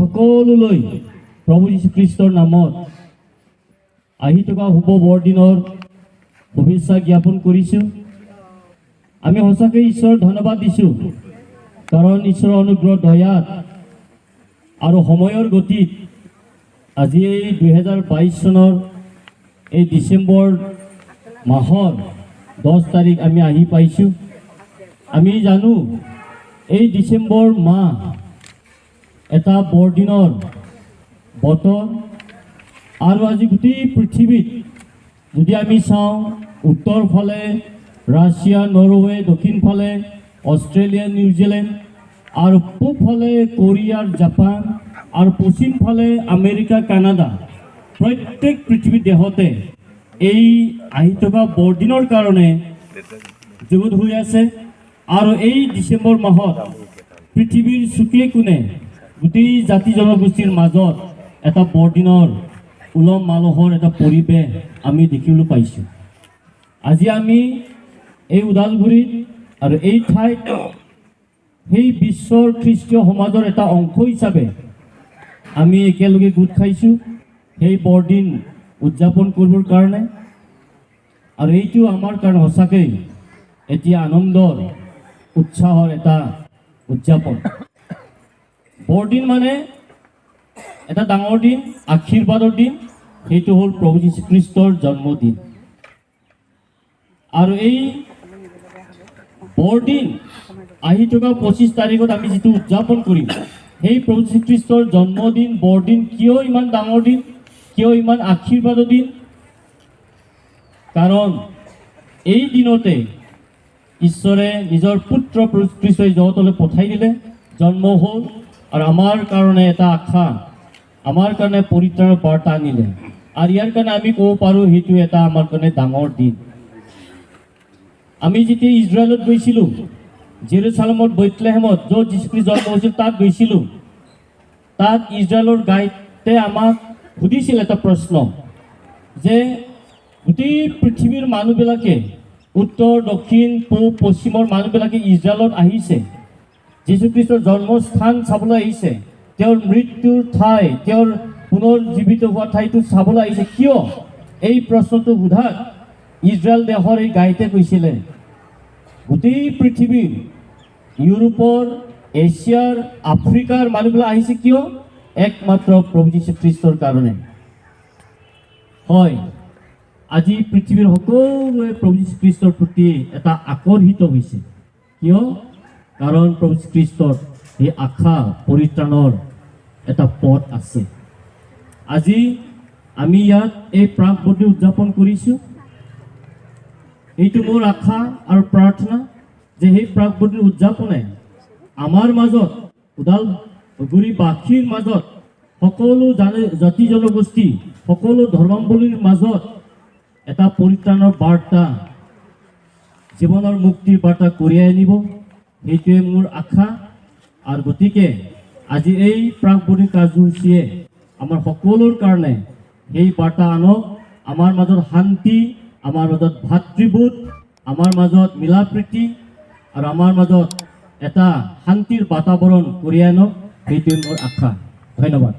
সকলোলৈ প্ৰভু যীশুখ্ৰীষ্টৰ নামত আহি থকা শুভ বৰদিনৰ শুভেচ্ছা জ্ঞাপন কৰিছোঁ। আমি সঁচাকৈ ঈশ্বৰক ধন্যবাদ দিছোঁ, কাৰণ ঈশ্বৰৰ অনুগ্ৰহ, দয়াত আৰু সময়ৰ গতিত আজি এই 2022 চনৰ এই ডিচেম্বৰ মাহৰ 10 তাৰিখ আমি আহি পাইছোঁ। আমি জানো, এই ডিচেম্বৰ মাহ এটা বৰদিনৰ বতৰ। আৰু আজি গোটেই পৃথিৱীত যদি আমি চাওঁ, উত্তৰ ফালে ৰাছিয়া, নৰৱে, দক্ষিণ ফালে অষ্ট্ৰেলিয়া, নিউজিলেণ্ড আৰু পূব ফালে কোৰিয়াৰ জাপান আৰু পশ্চিম ফালে আমেৰিকা, কানাডা, প্ৰত্যেক পৃথিৱীৰ দেশতে এই আহি থকা বৰদিনৰ কাৰণে যুগুত হৈ আছে। আৰু এই ডিচেম্বৰ মাহত পৃথিৱীৰ চুকে কোণে গোটেই জাতি জনগোষ্ঠীৰ মাজত এটা বৰদিনৰ উলহ মালহৰ এটা পৰিৱেশ আমি দেখিবলৈ পাইছোঁ। আজি আমি এই ওদালগুৰিত আৰু এই ঠাইত সেই বিশ্বৰ খ্ৰীষ্টীয় সমাজৰ এটা অংশ হিচাপে আমি একেলগে গোট খাইছোঁ সেই বৰদিন উদযাপন কৰিবৰ কাৰণে। আৰু এইটো আমাৰ কাৰণে সঁচাকৈ এতিয়া আনন্দৰ, উৎসাহৰ এটা উদযাপন। বৰদিন মানে এটা ডাঙৰ দিন, আশীৰ্বাদৰ দিন। সেইটো হ'ল প্ৰভু যীশুখ্ৰীষ্টৰ জন্মদিন। আৰু এই বৰদিন আহি থকা 25 তাৰিখত আমি যিটো উদযাপন কৰিম, সেই প্ৰভু যীশুখ্ৰীষ্টৰ জন্মদিন, বৰদিন কিয় ইমান ডাঙৰ দিন, কিয় ইমান আশীৰ্বাদৰ দিন? কাৰণ এই দিনতে ঈশ্বৰে নিজৰ পুত্ৰ প্ৰভু খ্ৰীষ্টই জগতলৈ পঠাই দিলে, জন্ম হ'ল আৰু আমাৰ কাৰণে এটা আশা, আমাৰ কাৰণে পৰিত্ৰাণৰ বাৰ্তা আনিলে। আৰু ইয়াৰ কাৰণে আমি ক'ব পাৰোঁ, সেইটো এটা আমাৰ কাৰণে ডাঙৰ দিন। আমি যেতিয়া ইজৰাইলত গৈছিলোঁ, জেৰুচালেমত, বৈতলেহেমত, য'ত যীশুখ্ৰীষ্ট জন্ম হৈছিল, তাত গৈছিলোঁ। তাত ইজৰাইলৰ গাইডে আমাক সুধিছিল এটা প্ৰশ্ন যে গোটেই পৃথিৱীৰ মানুহবিলাকে, উত্তৰ, দক্ষিণ, পূব, পশ্চিমৰ মানুহবিলাকে ইজৰাইলত আহিছে, যীশুখ্ৰীষ্টৰ জন্মস্থান চাবলৈ আহিছে, তেওঁৰ মৃত্যুৰ ঠাই, তেওঁৰ পুনৰ জীৱিত হোৱা ঠাইটো চাবলৈ আহিছে, কিয়? এই প্ৰশ্নটো সোধাত ইজৰাইল দেশৰ এই গাইডে কৈছিলে, গোটেই পৃথিৱীৰ ইউৰোপৰ, এছিয়াৰ, আফ্ৰিকাৰ মানুহবিলাক আহিছে কিয়? একমাত্ৰ প্ৰভু যীশুখ্ৰীষ্টৰ কাৰণে। হয়, আজি পৃথিৱীৰ সকলোৱে প্ৰভু যীশুখ্ৰীষ্টৰ প্ৰতি এটা আকৰ্ষিত হৈছে। কিয়? কাৰণ প্ৰভু যীশুখ্ৰীষ্টৰ সেই আশা, পৰিত্ৰাণৰ এটা পথ আছে। আজি আমি ইয়াত এই প্ৰাক বৰদিন উদযাপন কৰিছোঁ। এইটো মোৰ আশা আৰু প্ৰাৰ্থনা যে সেই প্ৰাক বৰদিন উদযাপনে আমাৰ মাজত, ওদালগুৰিবাসীৰ মাজত, সকলো জাতি জনগোষ্ঠী, সকলো ধৰ্মাৱলম্বীৰ মাজত এটা পৰিত্ৰাণৰ বাৰ্তা, জীৱনৰ মুক্তিৰ বাৰ্তা কঢ়িয়াই আনিব। সেইটোৱে মোৰ আশা। আৰু গতিকে আজি এই প্ৰাক বৰদিন কাৰ্যসূচীয়ে আমাৰ সকলোৰ কাৰণে সেই বাৰ্তা আনক। আমাৰ মাজত শান্তি, আমাৰ মাজত ভাতৃবোধ, আমাৰ মাজত মিলা প্ৰীতি আৰু আমাৰ মাজত এটা শান্তিৰ বাতাবৰণ কঢ়িয়াই আনক, সেইটোৱে মোৰ আশা। ধন্যবাদ।